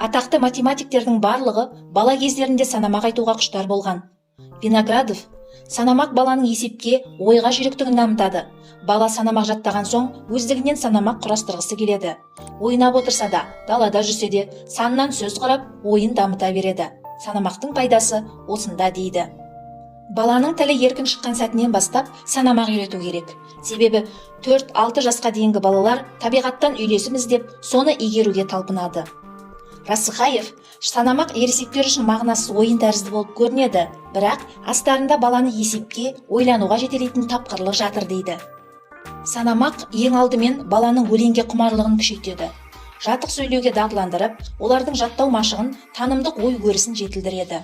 Атақты математиктердің барлығы бала кездерінде санамақ айтуға құштар болған. Виноградов: «Санамақ баланың есепке, ойға жүйріктігін дамытады. Бала санамақ жаттаған соң, өздігінен санамақ құрастырғысы келеді. Ойнап отырса да, далада жүрсе де, саннан сөз құрап, ойын дамыта береді. Санамақтың пайдасы осында», – дейді. Баланың тілі еркін шыққан сәтінен бастап санамақ үйрету керек. Себебі 4-6 жасқа дейінгі балалар табиғаттан үйлесім іздеп, соны игеруге талпынады. Расыхаев: «Санамақ ересектер үшін мағынасыз ойын тәрізді болып көрінеді, бірақ астарында баланы есепке, ойлануға жетелейтін тапқырлық жатыр», – дейді. Санамақ ең алдымен баланың өлеңге құмарлығын күшейтеді, жатық сөйлеуге дағдыландырып, олардың жаттау машығын, танымдық ой өрісін жетілдіреді.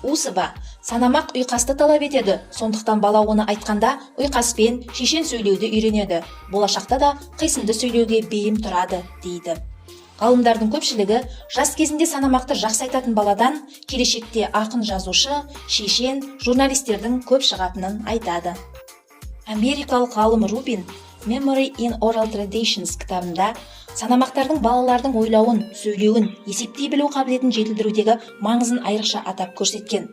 Усова: «Санамақ ұйқасты талап етеді. Сондықтан бала оны айтқанда ұйқаспен шешен сөйлеуді үйренеді, болашақта да қисынды сөйлеуге бейім тұрады», – дейді. Ғалымдардың көпшілігі жас кезінде санамақты жақсы айтатын баладан келешекте ақын, жазушы, шешен, журналистердің көп шығатынын айтады. Америкалық ғалым Рубин «Memory in Oral Traditions» кітабында санамақтардың балалардың ойлауын, сөйлеуін, есептей білу қабілетін жетілдірудегі маңызын айрықша атап көрсеткен.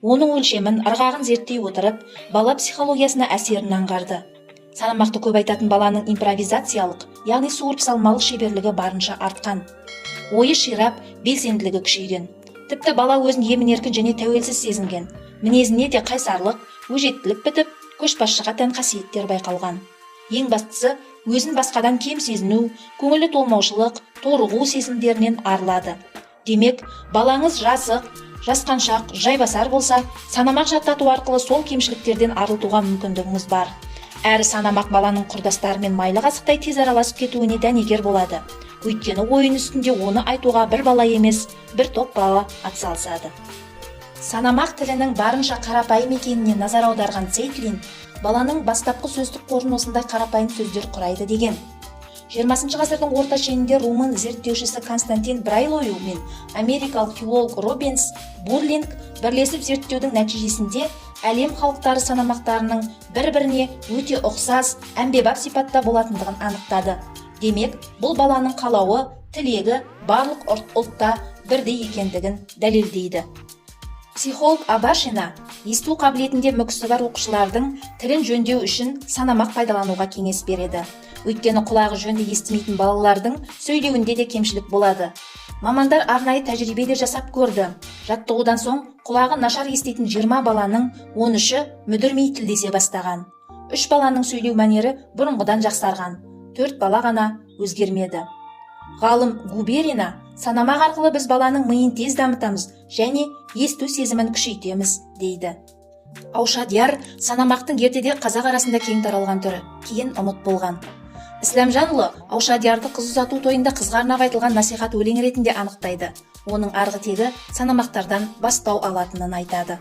Оның өлшемін, ырғағын зерттей отырып, бала психологиясына әсерін аңғарды. Санамақты көп айтатын баланың импровизациялық, яғни суырып салмалық шеберлігі барынша артқан, ойы ширап, белсенділігі күшейген. Тіпті бала өзін емін еркін және тәуелсіз сезінген. Мінезіне де қайсарлық, өжеттілік бітіп, көшбасшыға тән қасиеттер байқалған. Ең бастысы, өзін басқадан кем сезіну, көңілі толмаушылық, торығу сезімдерінен арылады. Демек, балаңыз жасық, жасқаншақ, жайбасар болса, санамақ жаттату арқылы сол кемшіліктерден арылтуға мүмкіндігіңіз бар. Әрі санамақ баланың құрдастарымен майлы қасықтай тез араласып кетуіне дәнекер болады. Өйткені ойын үстінде оны айтуға бір бала емес, бір топ бала атсалысады. Санамақ тілінің барынша қарапайым екеніне назар аударған Цейтлин баланың бастапқы сөздік қорын осындай қарапайым сөздер құрайды деген. 20 ғасырдың орта шенінде румын зерттеушісі Константин Брайлою мен америкалық филолог Робинс Бурлинг бірлесіп зерттеудің нәтижесінде әлем халықтары санамақтарының бір-біріне өте ұқсас, әмбебап сипатта болатындығын анықтады. Демек, бұл баланың қалауы, тілегі барлық ұлтта бірдей екендігін дәлелдейді. Психолог Абашина есту қабілетінде мүкісі бар оқушылардың тілін жөндеу үшін санамақ пайдалануға кеңес береді. Өйткені құлағы жөнді естімейтін балалардың сөйлеуінде де кемшілік болады. Мамандар арнайы тәжірибе де жасап көрді. Жаттығудан соң құлағы нашар еститін 20 баланың 13-і мүдірмей тілдесе бастаған. Үш баланың сөйлеу мәнері бұрынғыдан жақсарған, төрт бала ғана өзгермеді. Ғалым Губерина: «Санамақ арқылы біз баланың миын тез дамытамыз және есту сезімін күшейтеміз», – дейді. Аушадияр санамақтың ертеде қазақ арасында кең таралған түрі, кейін ұмыт болған. Ісламжанұлы Аушадиярды қыз ұзату тойында қызға арнап айтылған насихат өлең ретінде анықтайды. Оның арғы тегі санамақтардан бастау алатынын айтады.